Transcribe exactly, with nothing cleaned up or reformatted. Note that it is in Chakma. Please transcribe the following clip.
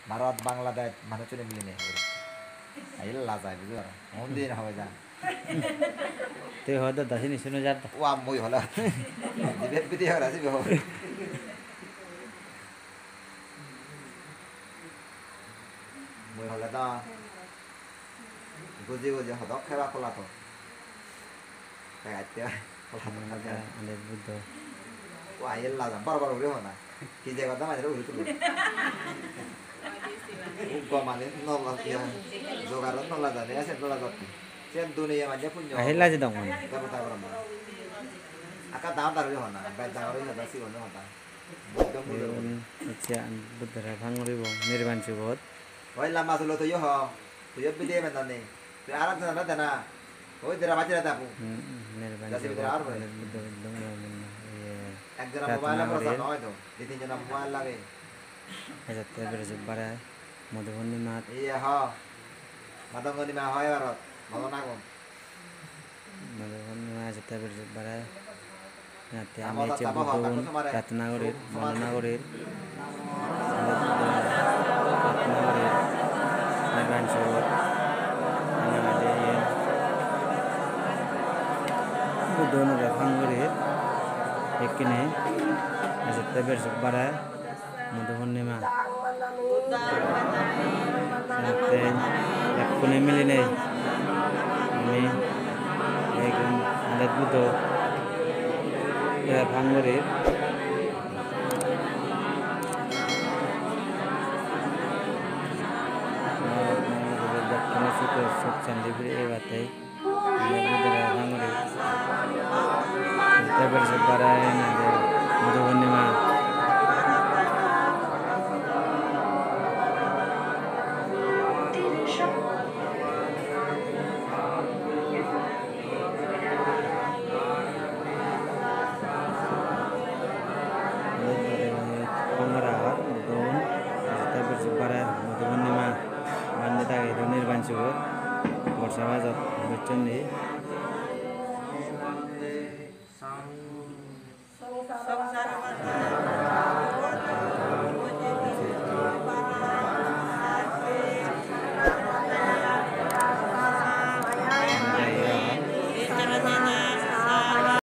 Bharot, Bangladesh, manuchchune milinei hobor. Ai lajai bujo aro. Undi na hobe ja. Te hoy da dasini suno jat. Wa mui hola. Dibe video ora sibe ho. Mui hola da. Goji goji hodok kheba kola to. Degatte oi. Kola to. Ande Buddho. Wa yella da bar bar uri hona. Ki je goda majre uri tulo. Uggo mane nola ya. Jogaro nola jane ase nola jate. Sen duniya manje punyo. Ahilla je dong mane. Debota gorma. Aka da dar uri hona. Bai da uri hona sigon hona. Buddho mulo. Iyan ecche Buddhore phang guribo nirban sugot. Oi lamba sulo tuiyo ho. Tuiyo bide mendani. Tui arak jana dena. Oi dera bajira dabu. Hmm, nirban sugot. Jasi bidire ar bole. Buddho, Buddho, Buddho, iye. Ek jona mobile prarthana guri. Di tin jona mobile lage. Ejatte Birajut bare. Madhu Purnima. Iye ho. Madhu Purnima hoi barot. Madhu nagon. Madhu Purnima ejatte Birajut bare. Yate ami ecche Buddho gun prarthana gorir, bondona gorir. Prarthana gorir. Nirban sugot. Ami ade iyen. Buddho gunore phang gorir. Ekkene. Ejatte Birajut bare. Madhu Purnima. Te ekkune milinei ami egun adet Buddho te phang gorir. Bekkune suke suk santi puri ebatte. Iyot bidire rang guri. Te Birajut bare iyot Madhu Purnima. Iyot bidire rang guri agon, Madhu Purnima. Bhante dagi do nirban sugot, borsa bajot gocchon de.